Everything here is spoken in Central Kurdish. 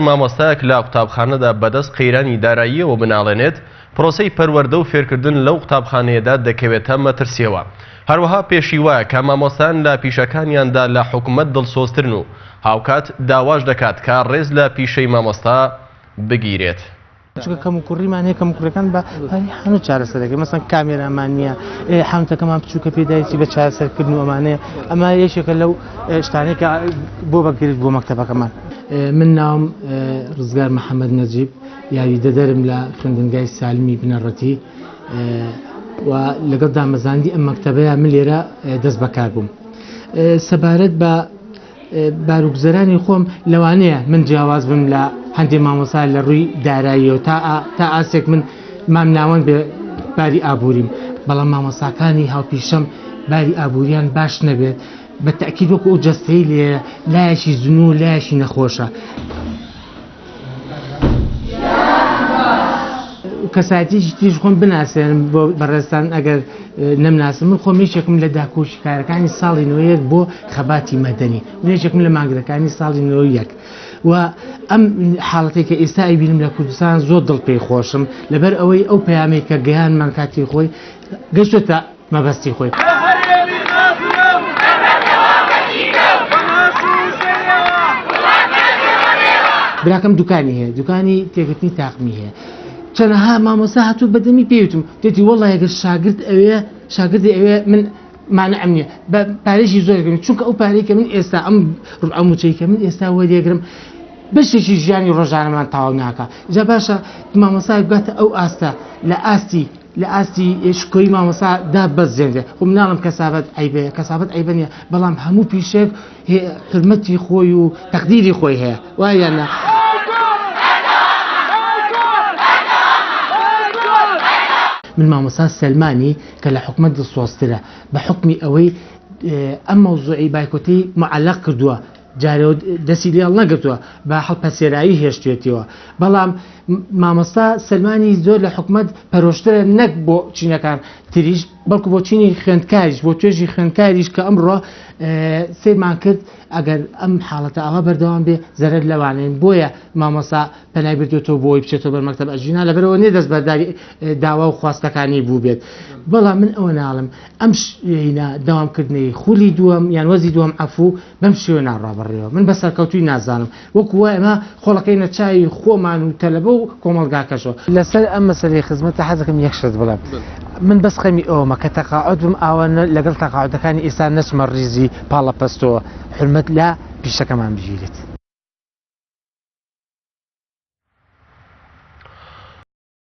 مامۆستایەک لە قوتابخانەدا بەدەست قەیرانی داراییەوە بناڵێنێت، پرۆسەی پەروەردە و فێرکردن لەو قوتابخانەیەدا دەکەوێتە مەترسییەوە. هەروەها پێشی وایە کە مامۆستایان لە پیشەکانیاندا لە حکومەت دڵسۆزترن و هاوکات داواش دەکات کە ڕێز لە پیشەی مامۆستا بگیرێت. چونکە کەموکوڕیمان هەیە، کەموکوڕیەکان بە پارەی حانوت چارەسەر دەکرێت، مەسەن کامێرامان نییە، حانوتەکەمان بچووکە پێداویستی بە چارەسەرکردن و ئەمانەیە، ئەمە یەکێکە لەو شتانەی کە بۆ بە گرفت بۆ مەکتەبەکەمان. من ناوم ڕزگار محەممەد نەجیب، یاریدەدەرم لە خوێندنگای سالمی بنەڕەتی و لەگەڵ دامەزاندی ئەم مەکتەبەیە من لێرە دەست بەکار بووم. سەبارەت بە باروگوزەرانی خۆم لەوانەیە من جیاواز بم لە هەندێ مامۆستا لە ڕووی داراییەوە تا تا ئاستێک من مامناوەند بێ باری ئابووریم بەڵام مامۆستاکانی هاوپیشەم باری ئابووریان باش نەبێت بە تەئکید وەکو ئەو جەستەی لێ لایەکی زنوو لایەکی نەخۆشە. کەسایەتیی تریش خۆم بناسێنم بۆ بەڕێزتان ئەگەر نەمناسن من خۆم یەکێکم لە داکۆکیکارەکانی ساڵی 91 بۆ خەباتی مەدەنی من یەکێکم لە مانگرەکانی ساڵی 91 و ئەم حاڵەتێک کە ئێستا ئەیبینم لە کوردستان زۆر دڵ پێی خۆشم لەبەر ئەوەی ئەو پەیامێک کە گەیانمان کاتی خۆی گەشتۆتە مەبەستی خۆی. براکەم دوکانی هەیە دوکانی تێگرتنی تاقمی هەیە چەنەها مامۆستا هاتوو بەدەمی پێوتم دێتی وەڵی ئەگەر شاگرد ئەوێ شاگردی ئەوێ من مانعم نییە بە پارێژی زۆر گرم چونکە ئەو پارەی کە من ئێستا ئەم ڕوبعە موچەی کە من ئێستا وەریەگرم بەشێکی ژیانی ڕۆژانەمان تەواو ناکا جا باشە مامۆستایەک بگاتە ئەو ئاستە لە ئاستی لە ئاستی شکۆی مامۆستا داببەزێنرێ خۆ مناڵم کەسابەت عەیبەیە کەسابەت عەیبە نییە بەڵام هەموو پیشێک حورمەتی خۆی و تەقدیری خۆی هەیە وایە یان نا؟ من مامۆستا سەلمانی کە لە حکومەت دڵسۆزترە بە حوکمی ئەوەی ئەم مەوزوعی بایکۆتەی معەلەق کردووە جارێ دەستی لێ هەڵنەگرتووە بە هەڵپەسێرایی هێشتوێتیەوە بەڵام مامۆستا سەلمانی زۆر لە حکومەت پەرۆشترە نەک بۆ چینەکان تریش بەڵکو بۆ چینی خوێندکاریش بۆ توێژی خوێندکاریش کە ئەمڕۆ سەیرمان کرد ئەگەر ئەم حاڵەتە ئاوا بەردەوام بێ زەرەر لەوانەین بۆیە مامۆستا پەنای بردوێتەوە بۆی بچێتەوە بەر مەکتەب ئەژینا لەبەرەوە نیە دەستبەرداری داوا و خواستەکانی بووبێت بەڵام من ئەوە ناڵم ئەم شینا داوامکردنەی خولی دووەم یان وەزی دووەم عەفوو بەم شێوە ناڕوا بەڕێوە من بە سەرکەوتووی نازانم وەکو وایە ئێمە خۆڵەکەینە چاوی خۆمان و تەلەبە و کۆمەڵگاکەشەوە. لەسەر ئەم مەسەلەی خزمەتە حەزەکەم یەک شت بڵێم من بەس خەمی ئەوەمە کە تەقاعود بم ئاوا لەگەڵ تەقاعودەکانی ئێستا نەچمە ڕیزی پاڵەپەستۆوە حورمەت لە پیشەکەمان بگیرێت.